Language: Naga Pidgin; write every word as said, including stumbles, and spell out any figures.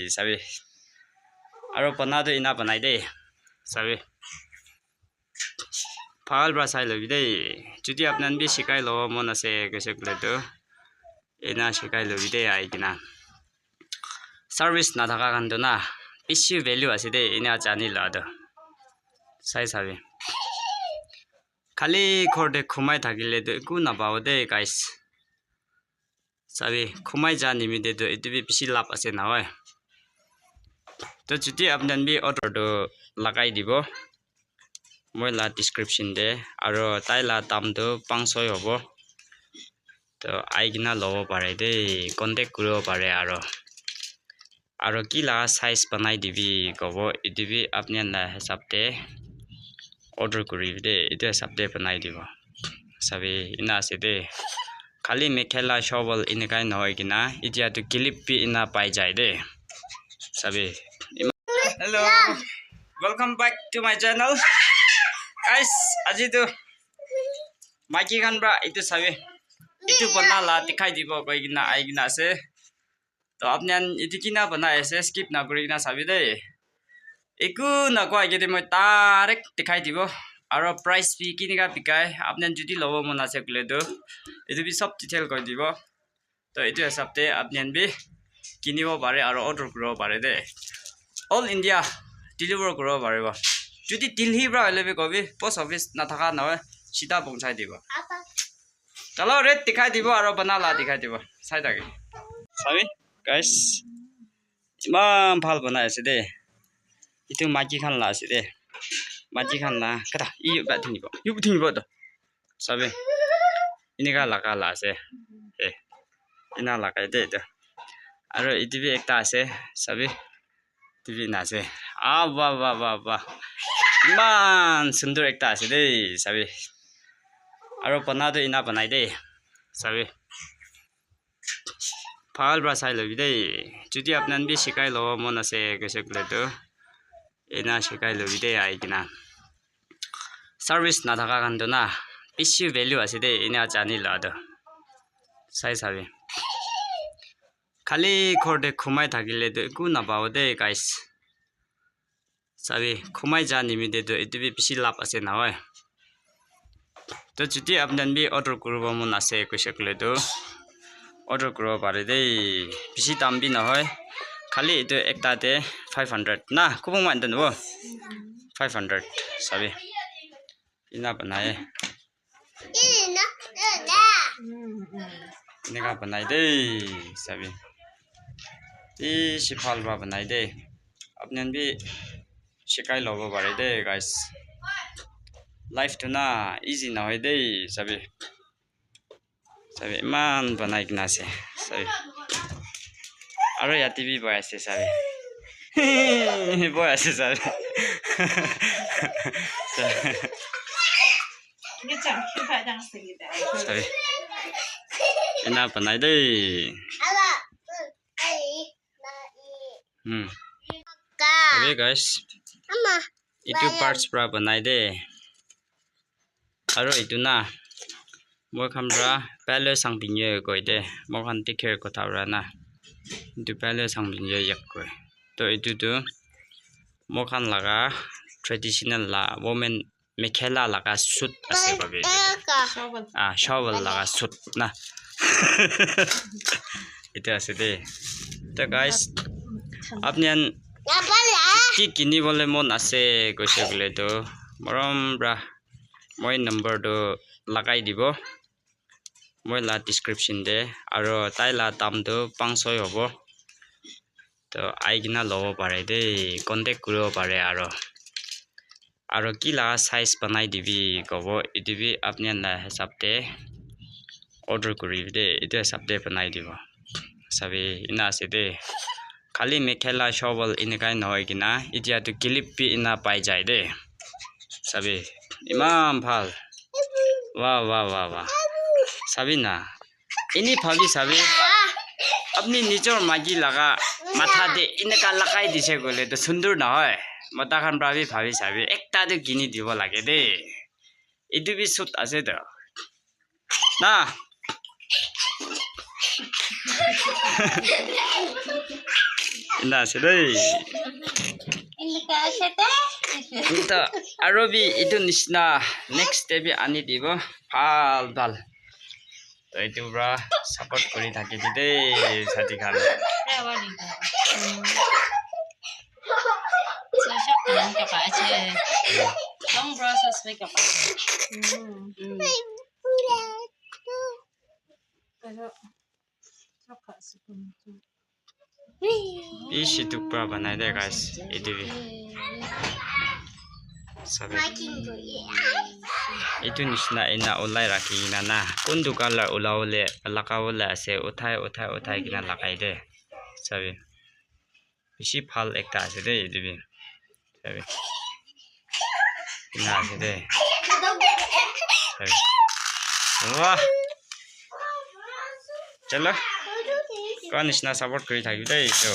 Sabi. Aro bana tu ena banai de. Sabi. Bhal pra sai lobi de. Jodi apni khan bi sikai lobo mon ase koise koile tu, ena sikai lobi de ahi kena. Service nathaka khan tu na, bishi value ase de, ena jani la tu. Sai sabi. Khali ghor te khumai thakile tu eku napabo de, guys. Sabi, khumai ja nimite tu etu bi bishi lab ase na hoi. To chuti apni khan bi order tu lagai dibo. Moi la description te, aro tai la dam tu panch soi hobo. To ahi kena lobo pare de, contact kuribo pare aro. Aro ki la size banai dibi kobo, etu bi apni khan la hisab te order kuribi de, etu hisab te banai dibo. Sabi, ena ase de. Khali mekhela shawl enekai nohoi kena, etia tu clip bi ena pai jai de. Sabi. Hello. Welcome back to my channel. Guys, aji tu maiki khan pra etu sabi. Etu bana la dikhai dibo koi kena ahi kena ase. To apni khan etu kina banai ase, skip na kuri kena sabi de. Eku na koi agey te moi direct dikhai dibo. Aro price bi kinika bikai, apni khan jodi lobo mon ase koile tu, etu bi sob detail koi dibo. To etu hisab te apni khan bi kinibo pare aro order kuribo pare de. All India deliver kuribo paribo. Jodi Delhi pra hoile bi kobi, post office nathaka nohoi, sida pohonchai dibo. Chalo, rate dikhai dibo aro bana la dikhai dibo. Sai thaki. Sabi, guys. Iman bhal banai ase de. Etu maiki khan la ase de. Maiki khan la, kata, i ba thinibo. Yu thinibo to. Sabi. Enika laga la ase. Eh. Ena lagai de etu. Aro etu bi ekta ase. Sabi. Etu bi ena ase. Ah, wah, wah, wah, wah. Iman sundur ekta ase de. Sabi. Aro bana tu ena banai de. Sabi. Bhal pra sai lobi de. Jodi apni khan bi sikai lobo mon ase koise koile tu, ena sikai lobi de ahi kena. Service nathaka khan tu na, bishi value ase de, ena jani la tu. Sai sabi. Khali ghor te khumai thakile tu eku napabo de, guys. Sabi, khumai ja nimite tu etu bi bishi lab ase na hoi. To chuti apni khan bi order kuribo mon ase koise koile tu order kuribo pare de. Bishi dam bi nohoi. Khali etu ekta te five hundred na, kubo man den bo. Five hundred sabi. Ena banai. Enika banai de, sabi. Bishi bhal pra banai de. Apni khan bi sikai lobo pare de, guys. Life tu na easy nohoi de, sabi. Sabi, iman banai kena ase. Sabi. Aro yate bi bohi ase, sabi. Bohi ase, sabi. Sabi. Ena banai de. Hmm. Sabi, guys. Etu parts pra banai de. Aro etu na, moi khan pra pale sangpinye koi de, moi khan dikher kotha pra na, etu pale sangpinye yak koi. To etu tu moi khan laga traditional la women mekhela laga suit ase kobi etu. Ah, shawl laga suit na. Etu ase de. To guys, apni khan ki kini bole mon ase koise koile to, morom pra moi number tu lagai dibo, moi la description te, aro tai la dam tu panch soi hobo. To ahi kena lobo pare de, contact kuribo pare aro. Aro ki laga size banai dibi kobo, etu bi apni khan la hisab te order kuribi de, etu hisab te banai dibo. Sabi, ena ase de. Khali mekhela shawl enekai nohoi kena, etia tu clip bi ena pai jai de. Sabi, iman bhal. Wah, wah, wah, wah. Sabi na. Eni bhabi sabi. Apni nijor maiki laga matha te enika lagai dise koile to sundur nohoi. Mota khan pra bi bhabi sabi. Ekta tu kini dibo lage de. Etu bi suit ase to. Na. Ena ase dei. Eneka ase de. To, aro bi etu nishina next te bi ani dibo. Bhal, bhal. To etu pra support kuri thaki de dei, sati khan. Long process makeup ase. Bishi duk pra banai de, guys. Etu bi. Sabi. Etu nishina ena ulai rakhi kena na. Kuntu color ulabole, lagabole ase. Uthai, uthai, uthai kena lagai de. Sabi. Bishi bhal ekta ase de, etu bi. Sabi. Ena ase de. Sabi. Wah. Chalo. Koa nishina support kuri thakibi de, etu.